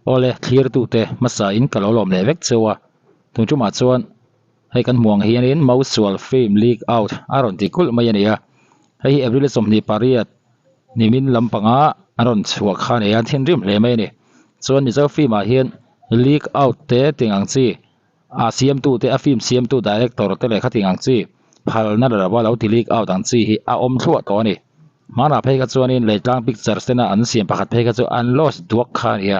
Awle, thlirtute hmasa in ka lo lawm leh vek cheu a, tun tumah chuan hei kan hmuh ang hianin Mausual film leak out a rawn ti kulh mai a ni a, hei hi April 28 nimin lampanga a rawn chhuah kha a ni a, thinrim hle mai a ni. Chuan Mizo film ah hian leak out te ting ang chi a siamtute a film siamtu director te leh khating ang chi phalna la lova lo ti leak out ang chi hi a awm thluah tawh a ni. Hmanah phei kha chuanin Leitlang Pictures tena an siam pakhat phei kha chu an lost duak kha a ni a,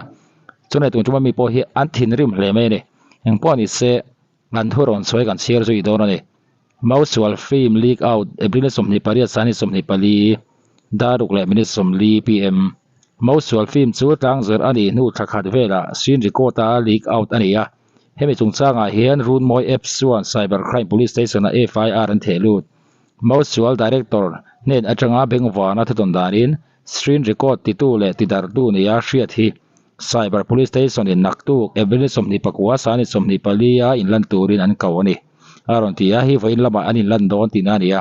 chunei tun tuma mi pawh hi an thinrim hle mai a ni. Engpawh ni se an thu rawn sawi kan chhiar zui dawn a ni. Mausual film leak out April 28 sani 24 daruk leh minute 40 pm Mausual film chu tlangzarh a nih hnu thla khat velah screen record a leak out a ni a. Hemi chungchangah hian Runmawi Apps chuan Cyber Crime Police Station-ah FIR an theh lut. Mausual Director hnen atanga bengvana thutawn danin screen record titu leh tidarhtu nia hriat hi Cyber Police Station-in naktuk April 24 sani 24 a inlan turin an ko a ni. A rawn ti a, hei vawiin lamah an inlan dawn tihna a ni a.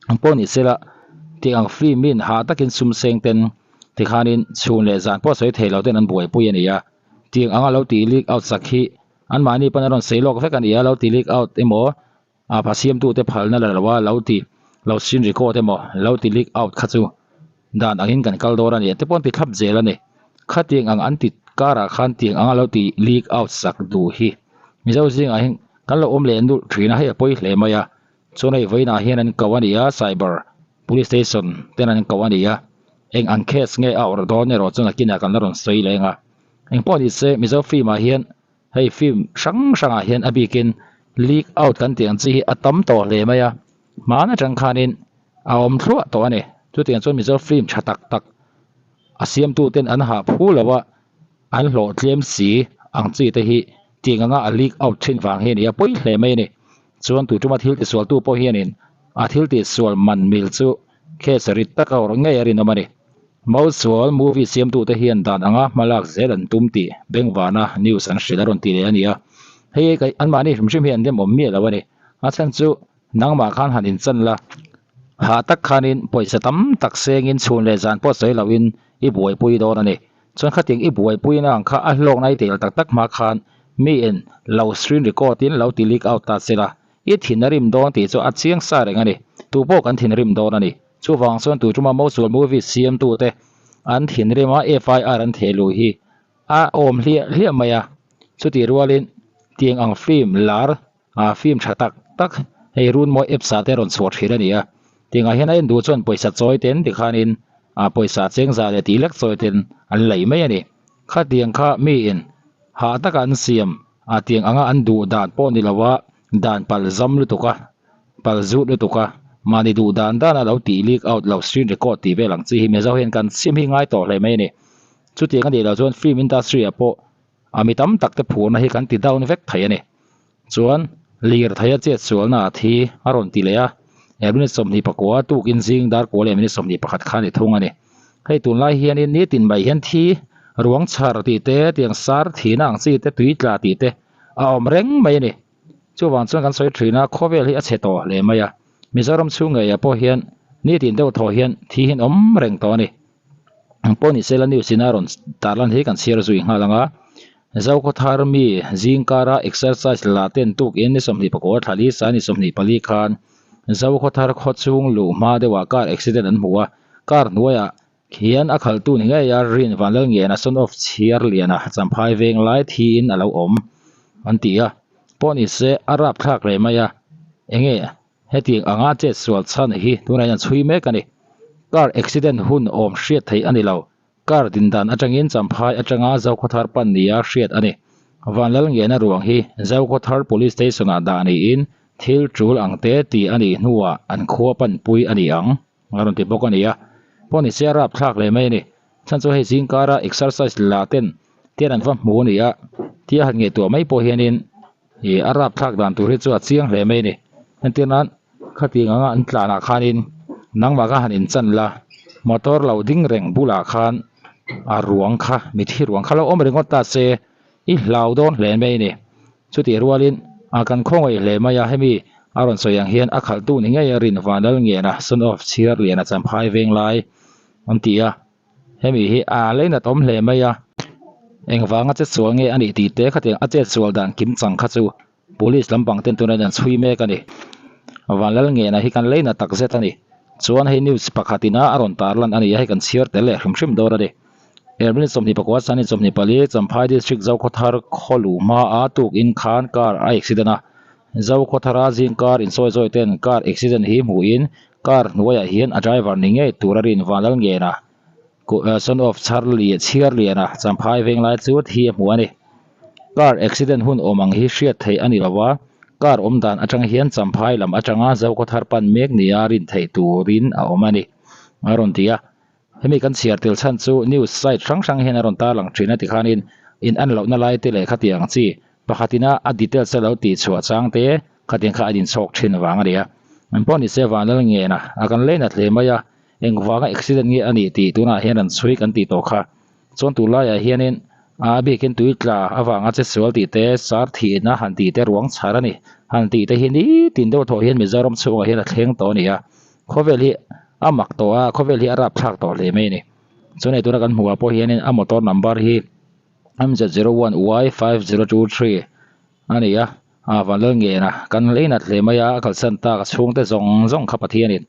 Ang pawh ni sela, tih ang film in hah takin sum seng ten tikhanin chhun leh zan pawh sawi thei lo ten an buaipui a ni a. Tiang anga lo tih leak out sak hi anmahni pawn a rawn sawi lawk vek a ni a, lo ti leak out emaw a pha siamtute phalna la lo a, lo ti lo screen record emaw lo ti leak out kha chu dan angin kan kal dawn a ni te pawh an ti thlap zel a ni. Khatiang ang an ti karah khan tiang anga lo ti leak out sak duh hi Mizo zingah hian kan lo awm leh nulh thin a, hei a pawi hle mai a. Chuan hei vawiinah hian an ko a ni a, cyber police station ten an ko a ni a, eng ang case nge a awrh dawn erawh chuan a kinah kan la rawn sawi leng a. Engpawh ni se Mizo film ah hian hei film hrang hrangah hian a bikin leak out kan tih ang chi hi a tam tawh hle mai a, hmaan atang khanin a awm thluah tawh a ni. Chutiang chuan Mizo film tha tak tak a siamtu ten an hah phu lo a, an hlawh tlem si ang chi te hi tiang anga a leak out thin vang hi a ni a, pawi hle mai a ni. Chuan tu tuma thil tisualtu pawh hianin a thil tihsual man mil chu case rit taka awrh ngei a rinawm a ni. Mausual movie siamtute hian dan anga hmalak zel an tum tih Bengvana news an hrilh a rawn ti leh a ni a. Hei hi anmahni hrim hrim hi an demawm miah lo a ni. A chhan chu nangmah khan han inchan la, hah tak khanin pawisa tam tak sengin chhun leh zan pawh sawi loin i buaipui dawn a ni. Chuan khatiang i buaipuina ang kha a hlawkna i tel tak tak hma khan miin lo screen record in lo ti leak out ta se la, i thin a rim dawn tih chu a chiang sa reng a ni. Tu pawh kan thin rim dawn a ni. Chuvang chuan tu tuma Mosul movie siamtute an thinrim a FIR an theh luh hi a awm hliah hliah mai a. Chutih rualin tiang ang film lar a film tha tak tak hei Runmawi apps ah te rawn chhuah thin a ni a. Tiangah hian a en duh chuan pawisa chawi ten tikhanin a pawisa chengza leh tih lek chawi ten an lei mai a ni. Khatiang kha miin hah taka an siam a tiang anga an duh dan pawh ni lo a, dan pal zam lutuk a, pal zut lutuk a, mahni duh dan dan a lo tih leak out lo screen record tih vel ang chi hi Mizo hian kan sim hi ngai tawh hle mai a ni. Chutiang a nih loh chuan film industry ah pawh a mi tam tak te phurna hi kan ti down vek thei a ni. Chuan lirthei a chet sualna ah thi a rawn ti leh a, he minute 21 tukin zing dar kua leh minute 21 kha a ni thung a ni. Hei tunlai hianin nitin mai hian thi ruang chhar tih te, tiang sar thihna ang chi te, tui tla tih te a awm reng mai a ni. Chuvang chuan kan sawi thin a, khawvel hi a chhe tawh hle mai a, Mizoram chhung ngeiah pawh hian nitin deuh thaw hian thi hi an awm reng tawh a ni. Ang pawh ni sela news in a rawn tarlan hi kan chhiar zui nghal ang a, Zokhawthar mi zingkara exercise la ten tukin ni 24 thla li sa ni 24 khan Zokhawthar khawchhung luh hma deuhah car accident an hmu a, car hnuaiah khian a khalhtu ni ngei a rin Vanlalngian a son of Chhiarliana Champhai veng lai thiin a lo awm an ti a, pawh ni se a rapthlak hle mai a, enge Hetiang anga chet sual chhan hi tunah hian chhui mek a ni. Car accident hun awm hriat theih a ni lo. Car dindan atangin Champhai atanga Zokhawthar pan nia hriat a ni. Vanlalngiana ruang hi Zokhawthar Police Station-ah dah niin thil tul ang te tih a nih hnuah an khua panpui a ni ang a rawn ti bawk a ni a. Pawh ni se a rapthlak hle mai a ni. Chhan chu hei zingkara exercise la ten tian an va hmu a ni a, tia han ngaihtuah mai pawh hianin Ih a rapthlak dan tur hi chu a chiang hle mai a ni. Entir nan khatiang anga an tlanah khanin nangmah kha han inchan la, motor lo ding reng bulah khan a ruang kha mithi ruang kha lo awm ringawt ta se i hlau dawn hle mai a ni. Chutih rualin a kan khawngaih hle mai a, hemi a rawn sawi ang hian a khalhtu ni ngei a rin Vanlalngiana son of Chhiarliana Champhai Venglai an ti a, hemi hi a leinat awm hle mai a. Engvanga chetsual nge a nih tih te khatiang a chetsual dan kim chang kha chu Police lampang ten tuna an chhui mek a ni. Vanlalngena hi kan leina tak zet a ni. Chuan hei news pakhat ina a rawn tarlan a ni a, hei kan chhiar tel leh hrim hrim dawn a ni. April 24 Sunday 24 Champhai District Zokhawthar khawlu hmaa tukin khan car a accident a. Zokhawthara zing car insawizawi ten car accident hi hmuhin car hnuaiah hian a driver ni ngei tur a rin Vanlalngena son of Chharli Chhiarliana Champhai venglai chu thi a hmu a ni. Car accident hun awm ang hi hriat theih a ni lo a, car awm dan atang hian Champhai lam atanga Zokhawthar pan mek nia rin theih turin a awm a ni, a rawn ti a. Hemi kan chhiar tel chhan chu news site hrang hrang hian a rawn tarlang thin a tikhanin in an lohna lai te leh khatiang chi pakhatina a details a lo tih chhuah chang te khatiang kha a inchhawk thin vang a ni a. Engpawh nise Vanlal ngena a kan leinat hle mai a, engvanga accident nge a nih tih tunah hian an chhui kan tih tawh kha. Chuan tunlaiah hianin a bikin tui tla avanga che sual tih te, sar thihna han tih te ruang chhar a ni. Han tih te hi nitin deuh thawh hian Mizoram chhungah hian a thleng tawh a ni a. Khawvel hi a mak tawh a, khawvel hi a rapthlak tawh hle mai a ni. Chuan hei tuna kan hmuhah pawh hianin a motor number hi MZ01Y5023 a ni a. A Vanlal ngena kan leinat hle mai a, a kalsan tak a chhungte zawng zawng kha Pathianin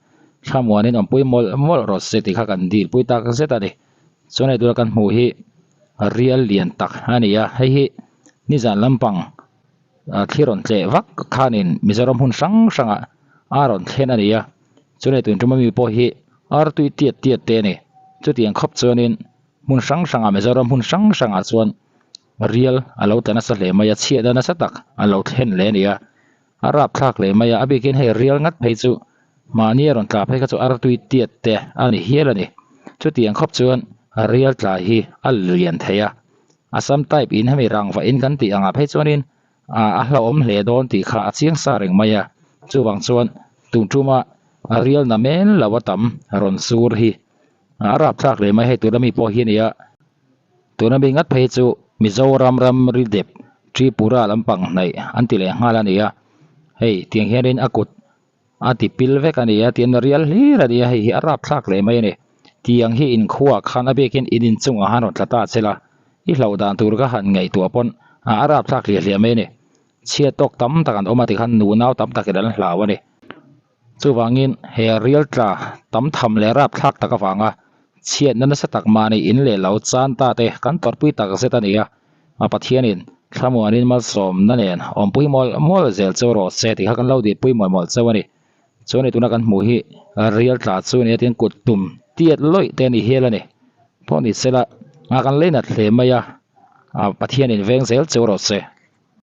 thlamuanin awmpui mawlh mawlh rawh se tih kha kan dilpui tak zet a ni. Chuan hei tura kan hmuh hi rial lian tak a ni a, hei hi nizan lampang thli rawn tleh vak khanin Mizoram hmun hrang hrangah a rawn thlen a ni a, chuan hei tun tum ami pawh hi artui tiat tiat te a ni. Chutiang khawp chuanin hmun hrang hrangah Mizoram hmun hrang hrangah chuan rial a lo tla nasa hle mai a, chhiatna nasa tak a lo thlen hle a ni a, a rapthlak hle mai a, a bikin hei rial ngat phei chu mahni a rawn tla phei kha chu artui tiat te a ni hial a ni. Chutiang khawp chuan rial tla hi a lian thei a, Assam type in hemi rangva in kan tih angah phei chuanin a hlauhawm hle dawn tih kha a chiang sa reng mai a, chuvang chuan tun tuma rial na men lo a tam rawn sur hi a rapthlak hle mai, hei tuna mi pawh hi a ni a. Tuna mi ngat phei chu Mizoram ramri dep Tripura lampang hnaih an ti leh nghal a ni a, hei tiang hianin a kut a ti pil vek a ni a, tian rial hlir a ni a, hei hi a rapthlak leh mai a ni. Tiang hi inkhuaah khan a biakin in inchungah han rawn tla ta che la, i hlauh dan tur ka han ngaihtuah pawn a rapthlak hliah hliah mai a ni. Chhiat tawk tam tak an awm a tikhan nunau tam takin an hlau a ni. Chuvangin he rial tla tam tham leh rapthlak tak avanga chhiatna nasa tak mahni in leh lo chan ta te kan tawrhpui tak zet a ni a, a Pathianin thlamuanin malsawmna nen awmpui mawlh mawlh zel chu rawh se tih kha kan lo dihpui mawlh mawlh chauh a ni. Chuan hei tuna kan hmuh hi rial tla chu a ni a tin kut tum tiat lawih te a ni hial a ni. Pawh ni sela a kan leinat hle mai a, Pathianin veng zel chu rawh se.